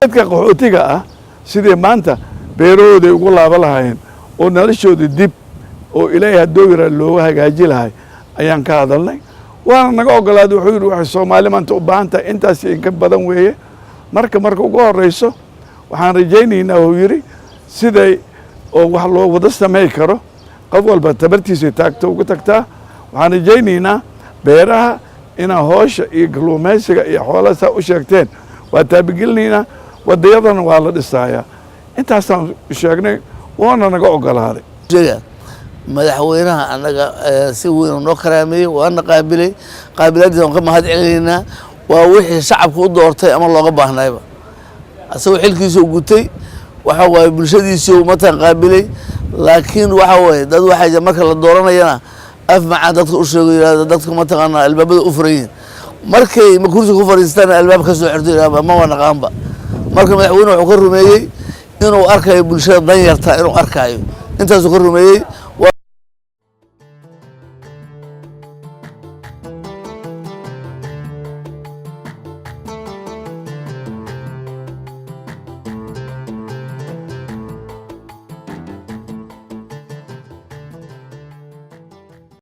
Dadka qaxootiga ah sidii maanta beerahooday ugu laaba lahaayeen oo noloshooda dib oo Ilaahay hadduu yaraa looga hagaaji lahay ayaan ka hadalnay, waana naga ogolaaday. Wuxuu yidhi, waxay Soomaali maanta u baahan tahay intaas inka badan weeye. Marka ugu horeyso waxaan rajaynaynaa, uu yidhi, siday oo wax loo wada samey karo, qof walba tabartiisay taagto ugu tagtaa. Waxaan rajaynaynaa beeraha inaa hoosha iyo kalluumaysiga iyo xoolaha saa u sheegteen waa taabagelinaynaa, wadayadana waa la dhisayaa. Intaasaan sheegnay, waana naga ogolaaday. Madaxweynaha annaga si weyn noo karaameeyey, waana qaabilay. Qaabilaadiisa waan ka mahad celinaynaa. Waa wixii shacabka u doortay ama looga baahnayba. Asagoo xilkiisa u gutay, waxa waaye bulshadiisii matan qaabilay. Laakiin waxa waaye dad waxaa marka la dooranayana af macaan dadka u sheego, yidhahda dadka mataqaanaa albaabada u furan yihiin, markay kursi ku fadhiistaan albaab ka soo xirto, yidhahda ma waa naqaanba. Marka madaxweyne wuxuu ka rumeeyey inuu arkayo bulshada danyarta, inuu arkayo intaasuu ka rumeeyey.